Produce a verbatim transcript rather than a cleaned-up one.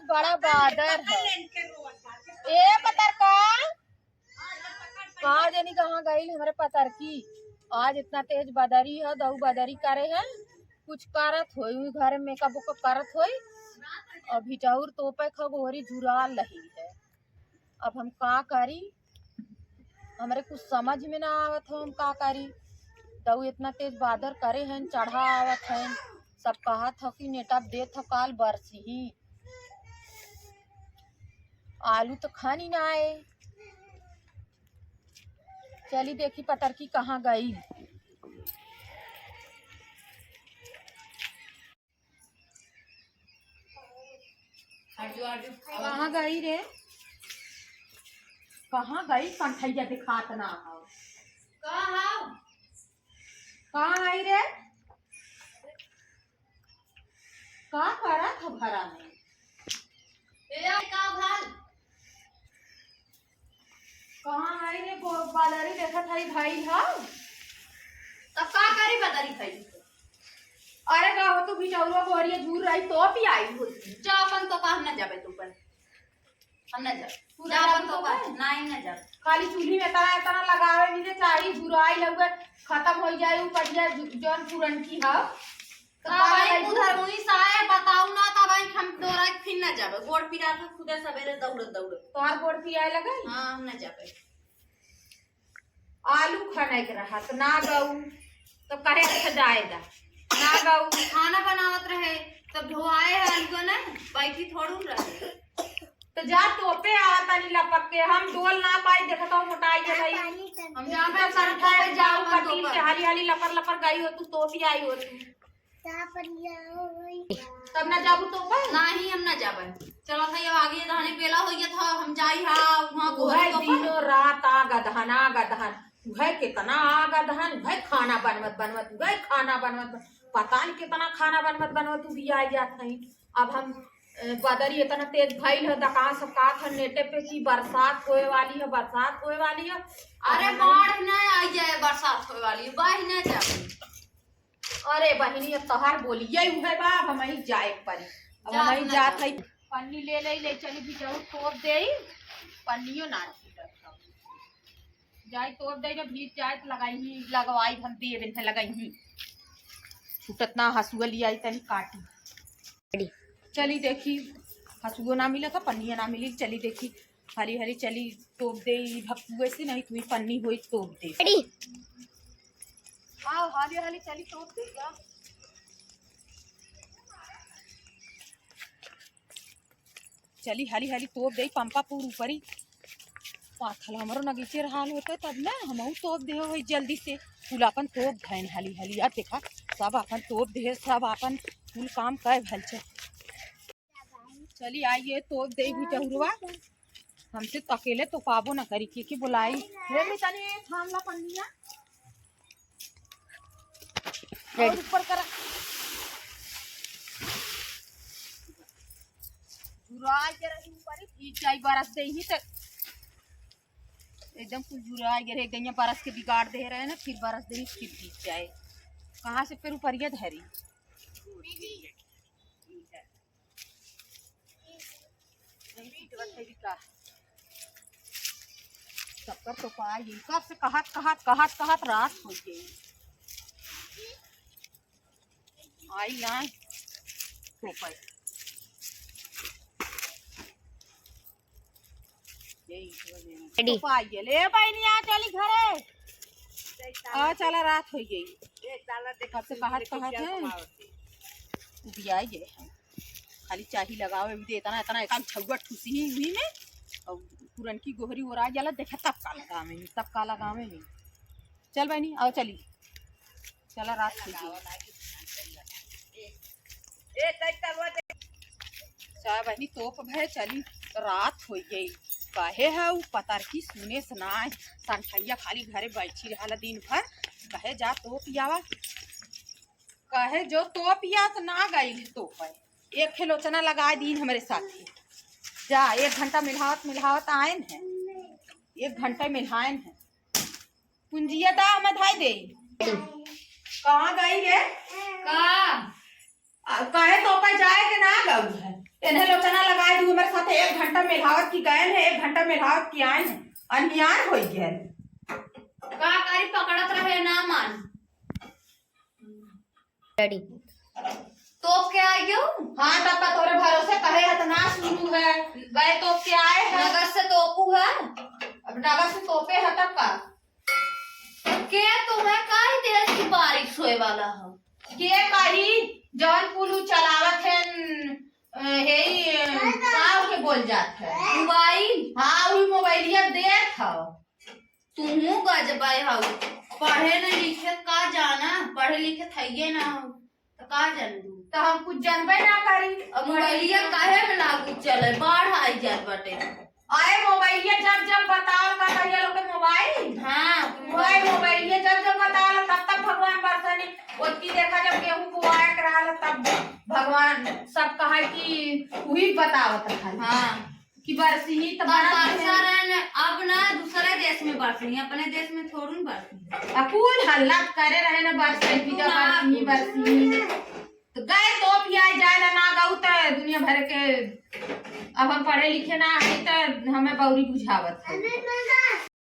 बड़ा बादर है। ए पतरका, का जानी कहाँ गइल हमरे पतरकी। आज इतना तेज बदरी है, दऊ बदरी करे है, कुछ करत होई, उही घर में कबो को करत होई। अभी चाउर तोपे खगोरी जुराल रही है। अब हम का करी, हमरे कुछ समझ में ना आवत हो, हम का करी। दऊ इतना तेज बादर करे हैं, चढ़ा आवत हैं, सब कहत हो कि नेटा देत हो काल बरसी ही। आलू तो खानी ना आए। चली देखी पतरकी कहाँ गई। कहाँ गई रे? कहाँ गई कंठैया दिखात ना हो? कहाँ हो? कहाँ आई रे? का करत हो घरा में? ए, का भल? कहाँ है रे गो-, बादरी देखत है भाई, हाँ? तब का करी बादरी भाई? अरे का हो तू बिचौलवा गोरिया झूर रही तो भी आई होती। जा अपन तो काम न जाबे तू पर। हम न जाब। तू जा ना अपन जाबू तो तो पर। नहीं न जाब। खाली चूल्ही में इतना, इतना लगावे मिले चाही, झुराई लगे, खत्म हो जाए, उ कटिया जु-, जौन पुरनकी है। तो का का भाई, लगाई तू? उधर उन्हीं से आए, बताऊ ना, तब भाई हम तोरा के फिर ना जाबे। गोड़ पिरात है, खुदे सवेरे दौड़त दौड़त। तोहार गोड़ पिराए लगल? हाँ, हम ना जाबे। आलू खनैक रहत, ना गऊ, तो कहे के जाए दा, ना गऊ। खाना बनावत रहे, तब धोआए है आलू ना, बैठी थोड़ू रहे। तो जा तोपे आ तनी लपक के, हम डोल ना पाई, देखत हो मोटाई के भाई। हम जाबे तू तो संठा जाबे जाऊ, अपन कटील तोपे। के हाली हाली लपर लपर गई हो, तू तोपी आई हो तू। तब ना जाबू तोपे? नहीं, हम ना जाबे। चलो था, ये आगे धाने बेला हो गया था, हम जाई हा, वहाँ उहे गोहरी तोपे। दिनों रात आग अदहन, आग अदहन, उहे कितना आग अदहन, उहे खाना बनवत बनवत, उहे खाना बनवत बनवत, पता नहीं कितना खाना बनवत बनवत उ भी आ जात है। अब हम, ए, बदरी इतना तेज भइल है, दकान सब का था नेटे पे कि बरसात होए वाली है, बरसात होए वाली है। अरे अब हम बाढ़ ना आई जाए, बरसात होए वाली है, बाढ़ ना जाए। अरे बहिनी, अब तोहार बोलिए उहे बा, अब हमही जाए के परी। अब जा, हमही हम ना जात जाब। हई। पन्नी ले ले, ले चली बिचौर तोप देई, पन्नियो ना छूटत। जाई तोप देई, जब भीज जाए तो लगाई ही, लगवाई हम दे दिन है लगाई ही। छूटत ना, हसुआ लियाई तनी काटी। चली देखी, हसुओ ना मिला था, पन्निया ना मिली, चली देखी। हरी हरी चली तोप दे, ई भक्कुए से नहीं, तुई पन्नी होई तोप दे। अरे। हाँ, हाली हाली चली तोप दे जा। चली हाली हाली तोप दे, पंपा पूर ऊपरी। पाथल हमरो नगीचे रहल होते तब ना हमहू तोप दे होई जल्दी से। कुल अपन तोप धैन हाली हाली। यार देखा, सब अपन तोप दे, सब अपन कुल काम कर भल छे। चली आइए, तोप दे भी चहुरवा। हमसे तो अकेले तो पाबो ना करी, के के बुलाई। ले ले तनी थाम ला पन्निया। और ऊपर करा। झुराई के रही ऊपर ही, भीज जाई बरस दे ही तक। एकदम कुल झुराई के रहे, एकदम यहाँ बरस के बिगाड़ दे रहे ना, फिर बरस दे ही फिर भीज जाए। कहाँ से फिर ऊपरिया धरी? सबकर तो पाई, कब से कहत, कहत, कहत, कहत रात हो गई। आई ना, तो पाई। यही तो है। तो पाई, ले बहनी, आ चली घरे। आ चला, रात हो गई। कब से कहत, कहत है। उबियाई गए हैं। खाली चाही लगावे भी दे, इतना, इतना, इतना छुआ ठुसी ही हुई में, और पुरनकी गोहरी ओरा जाला, देखा तब का लगावे में, तब का लगावे में। चल बहनी, आओ चली, चला रात हो गई। चाय बहनी तोप भय चली, रात हो गई। कहे है उ पतरकी सुने से ना, संठैया खाली घरे बैठी रहला दिन भर, कहे जा तोप आवा। कहे जो तोप आवा तो ना गई तोप है। एक खेलोचना लगाए दीन हमरे साथे। जा, एक घंटा मिलावत मिलावत आएन है, एक घंटा मिलाएन है। कुंजिया दा हमें धाई दे। कहाँ गई रे? का? आ, कहे तो पे जाए के ना गऊ है। इन्हें लोचना लगाए एक घंटा मेलावत की गए हैं, एक घंटा मेलावत की आए हैं, अनियार हो गए। का करी, पकड़त रहे ना मान। डैडी। तोप के आइयो? हाँ, तब का तोरे भरोसे कहे है त ना सुनू है। गए तोप के आए हैं। नगद से तोपू है? अब नगद से तोपे है तब का? के तुम्हें काहे देश की बारिश होए वाला हो? के कही जौन कुल उ चलावत है, अ, हे, अ, का के बोल जात है? मोबाइल? हाँ, वही मोबाइलिया देत हौ। तुहूँ गजबै हौ, पढ़े न लिखे का जाना, पढ़े लिखे थइये ना हौ, त का जानबू? त हम कुछ जानबे ना करी। अब मोबाइलिया काहे में लागू चले, बाढ़ आई जात बाटे। अरे मोबाइलिया जब जब बताओ का कहिया लोग के मोबाइल। हाँ। वही मोबाइलिया जब जब बताओ तब तब भगवान बरसनी। ओतकी देखा जब गेहूं बुआए के रहल तब भगवान सब कहा कि उही बतावत रहल। हाँ। कि बरसनी त अब बरस बरसा रहे न, अब ना दूसरे देश में बरसनी, अपने देश में थोड़ू न बरसनी। आ कुल हल्ला करे रहे न बरसनी, तू ना बरसनी, बरसनी। तो गए तोप आए जाए ला ना गऊ त दुनिया भर के। अब हम पढ़े लिखे ना है त हमें बौरी बुझावत है।